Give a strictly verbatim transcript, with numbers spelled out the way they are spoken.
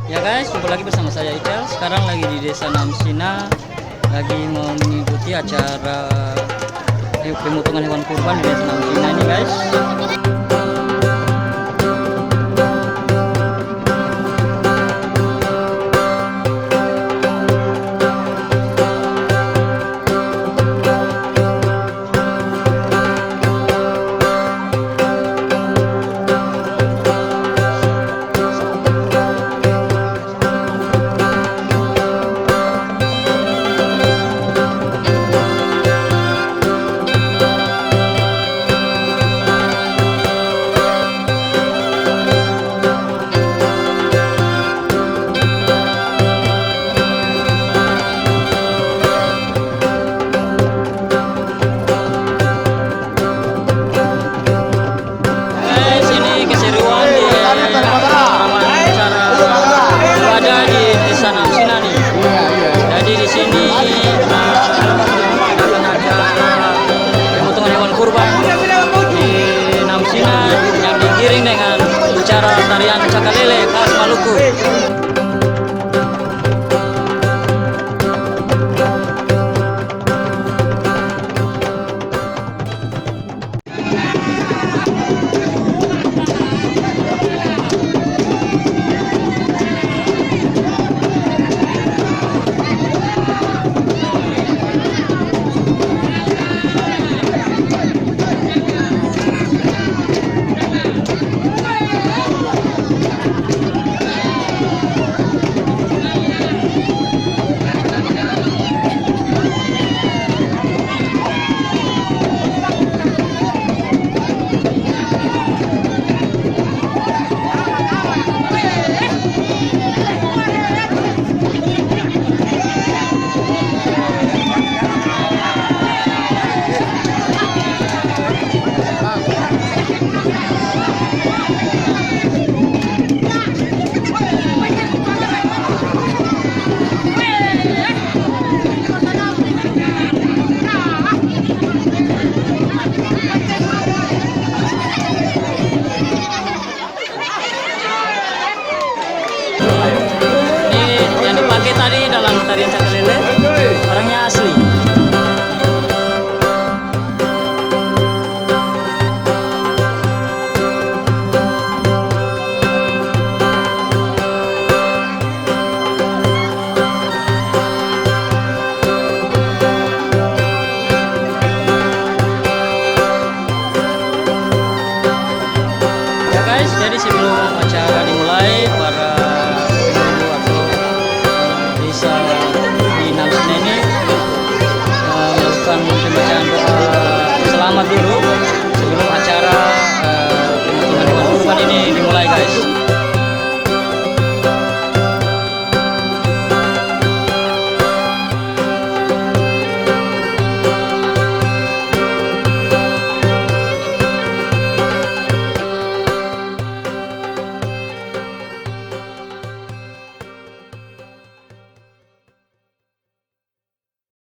Ya guys, jumpa lagi bersama saya Ical. Sekarang lagi di Desa Namsina, lagi mau mengikuti acara he-, pemotongan hewan kurban di Desa Namsina ini guys. Guys, ini keseruan di taman acara ibadah di Desa Namsina nih. Jadi di sini, eh, akan ada pemotongan hewan kurban di Namsina yang diiring dengan acara tarian cakalele khas Maluku. Ini yang dipake tadi dalam tarian cakalele, orangnya asli. Ya guys, jadi sebelum acara dimulai, para ibu-ibu atau, eh, desa di Namsina ini, eh, melakukan pembacaan doa selamat dulu.